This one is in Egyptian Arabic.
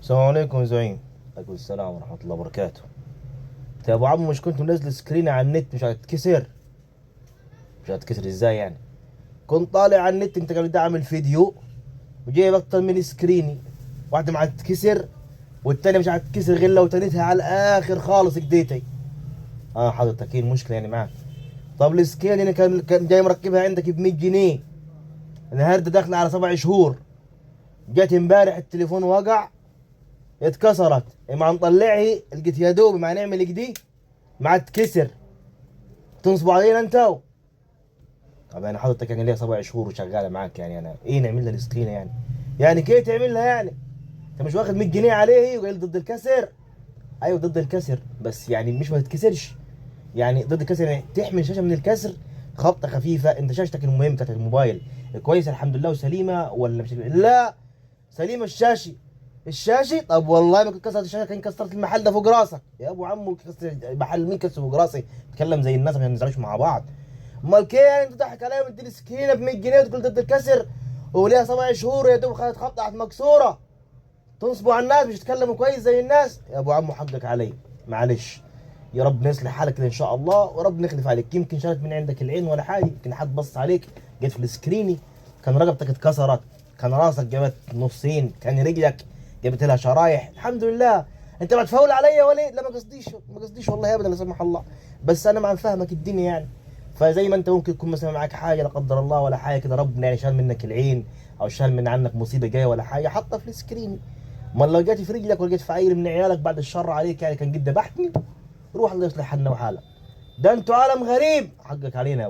السلام عليكم يا زعيم. عليكم السلام ورحمة الله وبركاته. انت يا ابو عمو مش كنت منزل screen على النت مش هتتكسر؟ مش هتتكسر ازاي يعني؟ كنت طالع على النت انت قبل ده عامل فيديو وجايب اكتر من screen، واحدة ما هتتكسر والتانية مش هتتكسر غير لو تنيتها على الاخر خالص كديتي. اه حضرتك ايه المشكلة يعني معاك؟ طب ال screen اللي كان جاي مركبها عندك ب 100 جنيه، النهارده داخله على 7 شهور، جت امبارح التليفون وقع اتكسرت، مع نطلعه لقيت يا دوب مع نعمل كدي مع تكسر، تنصبوا علينا انتو. طب يعني حضرتك يعني ليه 7 شهور وشغالة معاك يعني انا ايه نعمل لها ال screen يعني؟ يعني كيف تعمل لها يعني؟ انت مش واخد 100 جنيه عليه وقال ضد الكسر؟ ايوه ضد الكسر، بس يعني مش ما تتكسرش، يعني ضد الكسر يعني تحمي الشاشة من الكسر، خبطه خفيفة. انت شاشتك المهم بتاعت الموبايل كويسة الحمد لله وسليمه ولا مش؟ لا سليمة الشاشة. الشاشة طب والله ما كنت كسرت الشاشة كان كسرت المحل ده فوق راسك يا ابو عمو. كسر المحل مين كسر فوق راسي؟ تكلم زي الناس عشان ما نزعلوش مع بعض. امال كيه يعني انت تضحك عليا وتديني سكينة ب 100 جنيه وتقول ضد الكسر وليها 7 شهور يا دوب خدت خبطه مكسورة؟ تنصبوا على الناس مش تتكلموا كويس زي الناس. يا ابو عمو حقك علي معلش، يا رب نصلح حالك ان شاء الله ورب نخلف عليك. يمكن شالت من عندك العين ولا حاجة، يمكن حد بص عليك جيت في السكريني كان رقبتك اتكسرت، كان راسك جابت نصين، كان رجلك جابت لها شرايح. الحمد لله انت ما تفاول عليا ولا لا؟ ما قصديش ما قصديش والله ابدا لا سمح الله، بس انا ما فاهمك الدنيا يعني. فزي ما انت ممكن يكون مثلا معاك حاجة لا قدر الله ولا حاجة كده، ربنا يعني شال منك العين او شال من عنك مصيبة جاية ولا حاجة، حطها في ال screen. ما لو جت في رجلك ولا جت في عيل من عيالك بعد الشر عليك يعني كان قد ذبحتني. روح الله يصلح حالنا وحالك، ده انتوا عالم غريب. حقك علينا يا